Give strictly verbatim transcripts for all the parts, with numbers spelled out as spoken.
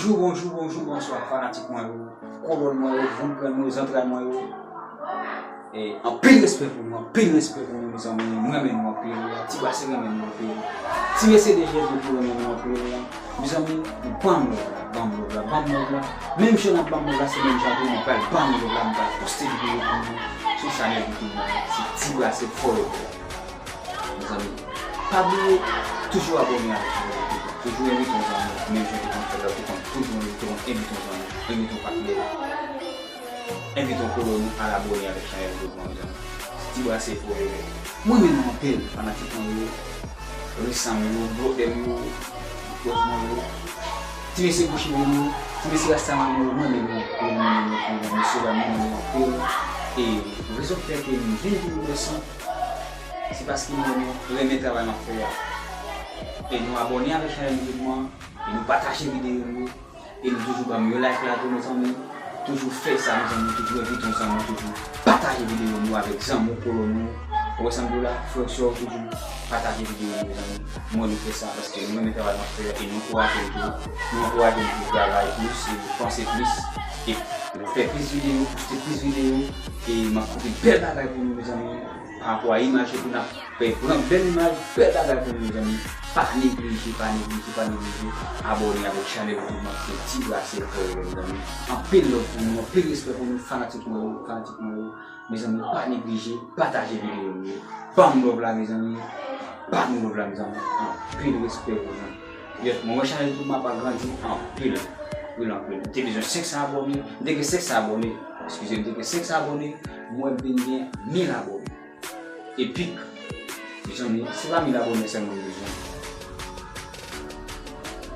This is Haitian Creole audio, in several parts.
Bonjou, bonjou, bonjou, bonswa, fanatik mwen yo, kolòn mwen yo, vout grenn mwen yo, zantray mwen yo. E, anpil respè pou nou, anpil respè pou nou, mezanmi. M renmen nou anpil. Ti Brase renmen nou anpil. Ti mesye D J S tou renmen nou anpil. Mezanmi, nou ban m love la, ban m love la, ban m love la. Menm jan n ap ban m love la, se menm jan tou nou pral ban nou love la, nou pral poste videyo pou nou sou chanèl YouTube la. Se Ti Brase Forever. Mezanmi, pa bliye, toujou abòne avèk chanèl YouTube la. Toujou envite yon zanmi, menm jan ke konn fè la, ou konn toujou envite yon, envite yon zanmi, envite yon patnè, envite yon kolòn nou al abòne avèk chanèl YouTube la, mezanmi. Ti Brase Forever. Mwen menm anpil, fanatik mwen yo, resan m yo, blòdè m yo, blòd mwen yo, ti mesye gwo cheve yo, ti mesye rasta mwen yo, mwen menm anpil, mwen menm anpil, mesye dam, mwen menm anpil. E rezon k fè ke m vin pou nou resan, se paske nou renmen travay n ap fè a. E nou abòne avèk chanèl YouTube mwen, e nou pataje videyo nou yo, e nou toujou ban m yon like la tou, mezanmi. Toujou fè sa, mezanmi, toujou envite yon zanmi, toujou pataje videyo nou avèk zanmi w, kolòn nou. Ou wè sa m di w la, frè w, sè w, toujou pataje videyo nou, mezanmi. Mwen, nou fè sa paske nou renmen travay n ap fè a e nou ankouraje n tou. Nou ankouraje n pou travay plis e panse plis e fè plis videyo, poste plis videyo. E m ap pote bèl bagay pou nou, mezanmi. Pa rapò a imaj ke n ap fè, pran bèl imaj, bèl bagay pou nou, mezanmi. Pa neglije, pa neglije, pa neglije abòne avèk chanèl YouTube mwen, se Ti Brase Forever, mezanmi. Anpil love pou nou, anpil respè pou nou, fanatik mwen yo, fanatik mwen yo. Mezanmi, pa neglije pataje videyo nou yo. Ban m love la, mezanmi. Ban nou love la, mezanmi. Anpil respè pou nou. Yès, mwen wè chanèl YouTube mwen ap grandi anpil, anpil, anpil. M te bezwen senk san abòne, m te gen senk san abòne. Eskize m, m te gen senk san abòne, mwen vin gen mil abòne. Epik. Mezanmi, se pa mil abòne sèlman m bezwen.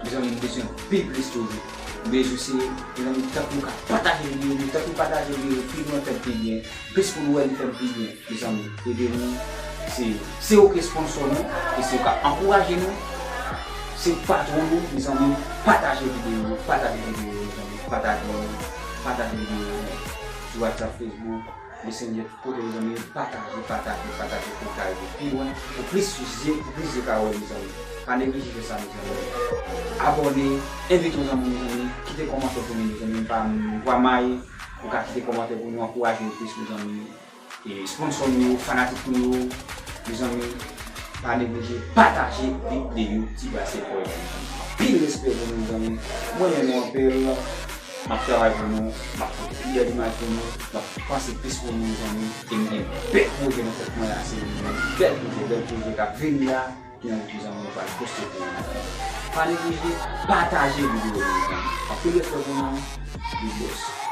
Mezanmi, m bezwen pi plis toujou. M bezwen se, mezanmi, tank nou ka pataje videyo nou, tank nou pataje videyo pi lwen, fè l pi byen. Plis moun wè li, fè l pi byen. Mezanmi, ede nou. Se, se ou ki sponsò nou, e se ou k ap ankouraje nou. Se patwon nou, mezanmi, pataje videyo yo, pataje videyo yo, mezanmi, pataje, pataje videyo yo sou WhatsApp, Facebook, Messenger, tout kote, mezanmi, pataje, pataje, pataje pou l ka rive pi lwen, pou plis zye, pou plis zye ka wè, mezanmi. Pa neglije fè sa, mezanmi. Abòne, envite yon zanmi w, mezanmi, kite kòmantè pou nou, mezanmi, m pa, m pa mayi, ou ka kite kòmantè pou nou, ankouraje nou plis, mezanmi. E sponsò nou yo, fanatik nou yo, mezanmi, pa neglije pataje videyo Ti Brase Forever, mezanmi. Anpil respè pou nou, mezanmi. Mwen renmen nou anpil. M ap travay pou nou, m ap pote pi bèl imaj pou nou, m ap panse plis pou nou, mezanmi. E m gen bèl pwojè nan tèt mwen la, se yon bèl pwojè, bèl pwojè k ap vini la, ki nan YouTube, mezanmi, nou pral poste pou nou. Pa neglije pataje videyo yo, mezanmi. Anpil respè pou nou, Big Boss.